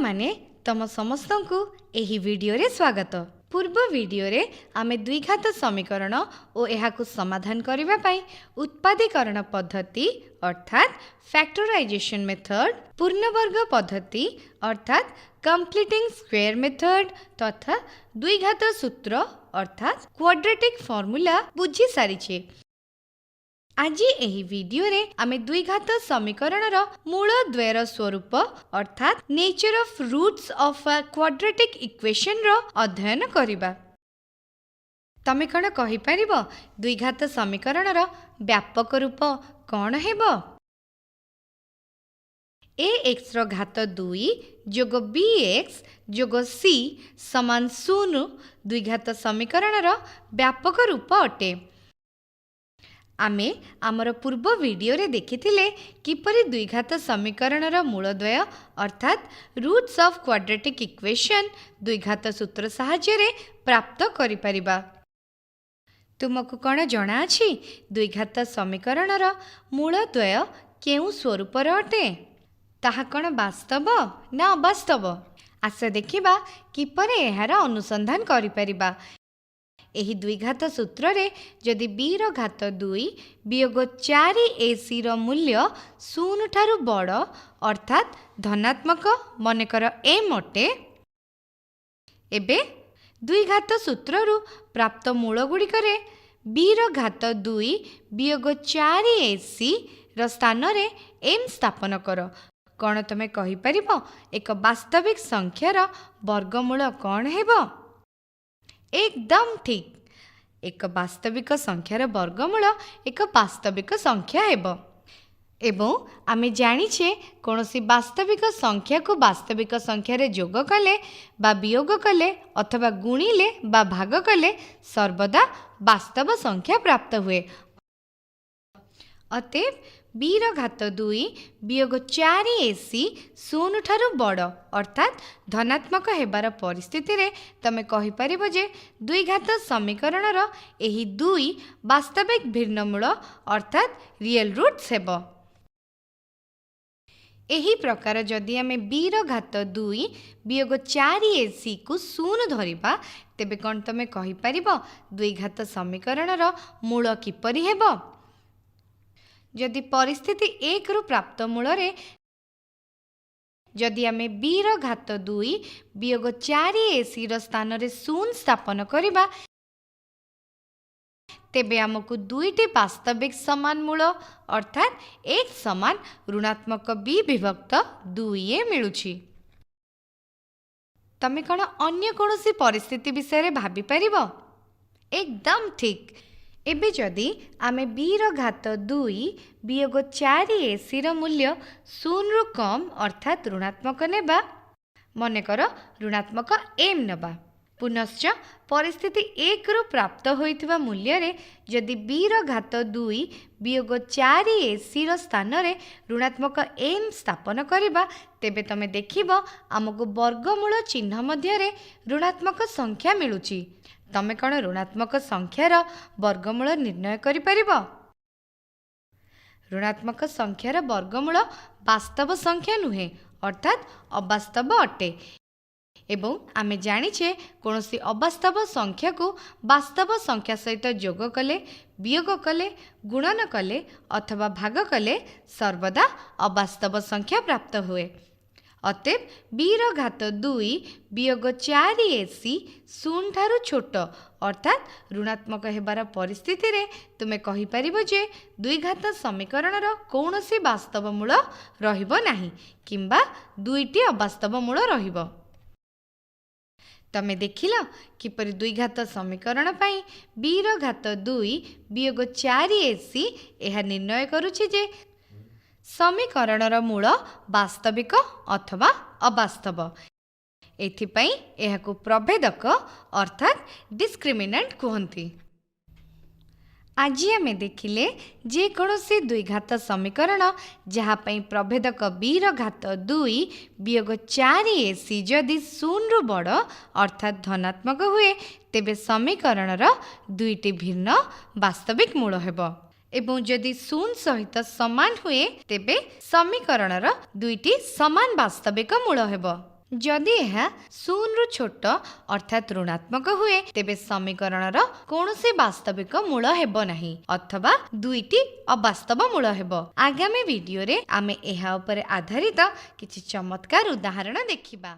ପିଲାମାନେ, ତମ ସମସ୍ତଙ୍କୁ ଏହି ଭିଡ଼ିଓରେ ସ୍ୱାଗତ। ପୂର୍ବ ଭିଡ଼ିଓରେ ଆମେ ଦ୍ୱିଘାତ ସମୀକରଣ ଓ ଏହାକୁ ସମାଧାନ କରିବା ପାଇଁ ଉତ୍ପାଦୀକରଣ ପଦ୍ଧତି ଅର୍ଥାତ୍ ଫ୍ୟାକ୍ଟରାଇଜେସନ୍ ମେଥଡ୍, ପୂର୍ଣ୍ଣବର୍ଗ ପଦ୍ଧତି ଅର୍ଥାତ୍ କମ୍ପ୍ଲିଟିଂ ସ୍କୋୟାର ମେଥଡ୍ ତଥା ଦ୍ୱିଘାତ ସୂତ୍ର ଅର୍ଥାତ୍ କ୍ୱାଡ୍ରାଟିକ୍ ଫର୍ମୁଲା ବୁଝି ସାରିଛେ। ଆଜି ଏହି ଭିଡ଼ିଓରେ ଆମେ ଦ୍ୱିଘାତ ସମୀକରଣର ମୂଳଦ୍ୱୟର ସ୍ୱରୂପ ଅର୍ଥାତ୍ nature of roots of a quadratic ଇକ୍ୱେସନର ଅଧ୍ୟୟନ କରିବା। ତମେ କ'ଣ କହିପାରିବ, ଦ୍ୱିଘାତ ସମୀକରଣର ବ୍ୟାପକ ରୂପ କ'ଣ ହେବ? ଏ ଏକ୍ସର ଘାତ 2 ଯୋଗ ବି ଏକ୍ସ ଯୋଗ ସି ସମାନ 0 ଦ୍ୱିଘାତ ସମୀକରଣର ବ୍ୟାପକ ରୂପ ଅଟେ। ଆମେ ଆମର ପୂର୍ବ ଭିଡ଼ିଓରେ ଦେଖିଥିଲେ କିପରି ଦ୍ୱିଘାତ ସମୀକରଣର ମୂଳଦ୍ୱୟ ଅର୍ଥାତ୍ ରୁଟ୍ସ ଅଫ୍ କ୍ୱାଡ୍ରାଟିକ୍ ଇକ୍ୱେସନ୍ ଦ୍ୱିଘାତ ସୂତ୍ର ସାହାଯ୍ୟରେ ପ୍ରାପ୍ତ କରିପାରିବା। ତୁମକୁ କ'ଣ ଜଣାଅଛି, ଦ୍ୱିଘାତ ସମୀକରଣର ମୂଳଦ୍ୱୟ କେଉଁ ସ୍ୱରୂପର ଅଟେ? ତାହା କ'ଣ ବାସ୍ତବ ନା ଅବାସ୍ତବ? ଆସ ଦେଖିବା କିପରି ଏହାର ଅନୁସନ୍ଧାନ କରିପାରିବା। ଏହି ଦ୍ୱିଘାତ ସୂତ୍ରରେ ଯଦି ବିର ଘାତ 2 ବିୟୋଗ 4 ଏ ସିର ମୂଲ୍ୟ 0 ଠାରୁ ବଡ଼ ଅର୍ଥାତ୍ ଧନାତ୍ମକ, ମନେକର ଏମ୍ ଅଟେ, ଏବେ ଦ୍ୱିଘାତ ସୂତ୍ରରୁ ପ୍ରାପ୍ତ ମୂଳଗୁଡ଼ିକରେ ବିର ଘାତ 2 ବିୟୋଗ 4 ଏ ସି ର ସ୍ଥାନରେ ଏମ୍ ସ୍ଥାପନ କର। କ'ଣ ତୁମେ କହିପାରିବ, ଏକ ବାସ୍ତବିକ ସଂଖ୍ୟାର ବର୍ଗମୂଳ କ'ଣ ହେବ? ଏକଦମ ଠିକ୍। ଏକ ବାସ୍ତବିକ ସଂଖ୍ୟାର ବର୍ଗମୂଳ ଏକ ବାସ୍ତବିକ ସଂଖ୍ୟା ହେବ। ଏବଂ ଆମେ ଜାଣିଛେ, କୌଣସି ବାସ୍ତବିକ ସଂଖ୍ୟାକୁ ବାସ୍ତବିକ ସଂଖ୍ୟାରେ ଯୋଗ କଲେ ବା ବିୟୋଗ କଲେ ଅଥବା ଗୁଣିଲେ ବା ଭାଗ କଲେ ସର୍ବଦା ବାସ୍ତବ ସଂଖ୍ୟା ପ୍ରାପ୍ତ ହୁଏ। ଅତଏବ ବିର ଘାତ 2 ବିୟୋଗ 4 ଏ ସି 0 ଠାରୁ ବଡ଼ ଅର୍ଥାତ୍ ଧନାତ୍ମକ ହେବାର ପରିସ୍ଥିତିରେ ତମେ କହିପାରିବ ଯେ ଦ୍ୱିଘାତ ସମୀକରଣର ଏହି ଦୁଇ ବାସ୍ତବିକ ଭିନ୍ନ ମୂଳ ଅର୍ଥାତ୍ ରିଏଲ୍ ରୁଟ୍ସ ହେବ। ଏହି ପ୍ରକାର ଯଦି ଆମେ ବିର ଘାତ 2 ବିୟୋଗ 4 ଏ ସିକୁ 0 ଧରିବା, ତେବେ କ'ଣ ତମେ କହିପାରିବ, ଦ୍ୱିଘାତ ସମୀକରଣର ମୂଳ କିପରି ହେବ? ଯଦି ପରିସ୍ଥିତି 1ରୁ ପ୍ରାପ୍ତ ମୂଳରେ ଯଦି ଆମେ ବିର ଘାତ 2 ବିୟୋଗ 4 ଏ ସିର ସ୍ଥାନରେ 0 ସ୍ଥାପନ କରିବା, ତେବେ ଆମକୁ ଦୁଇଟି ବାସ୍ତବିକ ସମାନ ମୂଳ ଅର୍ଥାତ୍ ଏକ୍ସ ସମାନ ଋଣାତ୍ମକ ବି ବିଭକ୍ତ 2 ଏ ମିଳୁଛି। ତମେ କ'ଣ ଅନ୍ୟ କୌଣସି ପରିସ୍ଥିତି ବିଷୟରେ ଭାବିପାରିବ? ଏକଦମ ଠିକ୍। ଏବେ ଯଦି ଆମେ ବିର ଘାତ 2 ବିୟୋଗ 4 ଏ ସିର ମୂଲ୍ୟ 0ରୁ କମ୍ ଅର୍ଥାତ୍ ଋଣାତ୍ମକ ନେବା, ମନେକର ଋଣାତ୍ମକ ଏମ୍ ନେବା, ପୁନଶ୍ଚ ପରିସ୍ଥିତି 1ରୁ ପ୍ରାପ୍ତ ହୋଇଥିବା ମୂଲ୍ୟରେ ଯଦି ବିର ଘାତ 2 ବିୟୋଗ 4 ଏ ସିର ସ୍ଥାନରେ ଋଣାତ୍ମକ ଏମ୍ ସ୍ଥାପନ କରିବା, ତେବେ ତମେ ଦେଖିବ ଆମକୁ ବର୍ଗମୂଳ ଚିହ୍ନ ମଧ୍ୟରେ ଋଣାତ୍ମକ ସଂଖ୍ୟା ମିଳୁଛି। ତମେ କ'ଣ ଋଣାତ୍ମକ ସଂଖ୍ୟାର ବର୍ଗମୂଳ ନିର୍ଣ୍ଣୟ କରିପାରିବ? ଋଣାତ୍ମକ ସଂଖ୍ୟାର ବର୍ଗମୂଳ ବାସ୍ତବ ସଂଖ୍ୟା ନୁହେଁ ଅର୍ଥାତ୍ ଅବାସ୍ତବ ଅଟେ। ଏବଂ ଆମେ ଜାଣିଛେ, କୌଣସି ଅବାସ୍ତବ ସଂଖ୍ୟାକୁ ବାସ୍ତବ ସଂଖ୍ୟା ସହିତ ଯୋଗ କଲେ, ବିୟୋଗ କଲେ, ଗୁଣନ କଲେ ଅଥବା ଭାଗ କଲେ ସର୍ବଦା ଅବାସ୍ତବ ସଂଖ୍ୟା ପ୍ରାପ୍ତ ହୁଏ। ଅତଏବ ବିର ଘାତ 2 ବିୟୋଗ 4 ଏ ସି 0 ଠାରୁ ଛୋଟ ଅର୍ଥାତ୍ ଋଣାତ୍ମକ ହେବାର ପରିସ୍ଥିତିରେ ତୁମେ କହିପାରିବ ଯେ ଦ୍ୱିଘାତ ସମୀକରଣର କୌଣସି ବାସ୍ତବ ମୂଳ ରହିବ ନାହିଁ କିମ୍ବା ଦୁଇଟି ଅବାସ୍ତବ ମୂଳ ରହିବ। ତମେ ଦେଖିଲ କିପରି ଦ୍ୱିଘାତ ସମୀକରଣ ପାଇଁ ବିର ଘାତ 2 ବିୟୋଗ 4 ଏ ସି ଏହା ନିର୍ଣ୍ଣୟ କରୁଛି ଯେ ସମୀକରଣର ମୂଳ ବାସ୍ତବିକ ଅଥବା ଅବାସ୍ତବ। ଏଥିପାଇଁ ଏହାକୁ ପ୍ରଭେଦକ ଅର୍ଥାତ୍ ଡିସ୍କ୍ରିମିନାଣ୍ଟ କୁହନ୍ତି। ଆଜି ଆମେ ଦେଖିଲେ, ଯେକୌଣସି ଦ୍ୱିଘାତ ସମୀକରଣ ଯାହା ପାଇଁ ପ୍ରଭେଦକ ବିର ଘାତ 2 ବିୟୋଗ 4 ଏ ସି ଯଦି 0ରୁ ବଡ଼ ଅର୍ଥାତ୍ ଧନାତ୍ମକ ହୁଏ, ତେବେ ସମୀକରଣର ଦୁଇଟି ଭିନ୍ନ ବାସ୍ତବିକ ମୂଳ ହେବ ଏବଂ ଯଦି 0 ସହିତ ସମାନ ହୁଏ, ତେବେ ସମୀକରଣର ଦୁଇଟି ସମାନ ବାସ୍ତବିକ ମୂଳ ହେବ। ଯଦି ଏହା 0ରୁ ଛୋଟ ଅର୍ଥାତ୍ ଋଣାତ୍ମକ ହୁଏ, ତେବେ ସମୀକରଣର କୌଣସି ବାସ୍ତବିକ ମୂଳ ହେବ ନାହିଁ ଅଥବା ଦୁଇଟି ଅବାସ୍ତବ ମୂଳ ହେବ। ଆଗାମୀ ଭିଡିଓରେ ଆମେ ଏହା ଉପରେ ଆଧାରିତ କିଛି ଚମତ୍କାର ଉଦାହରଣ ଦେଖିବା।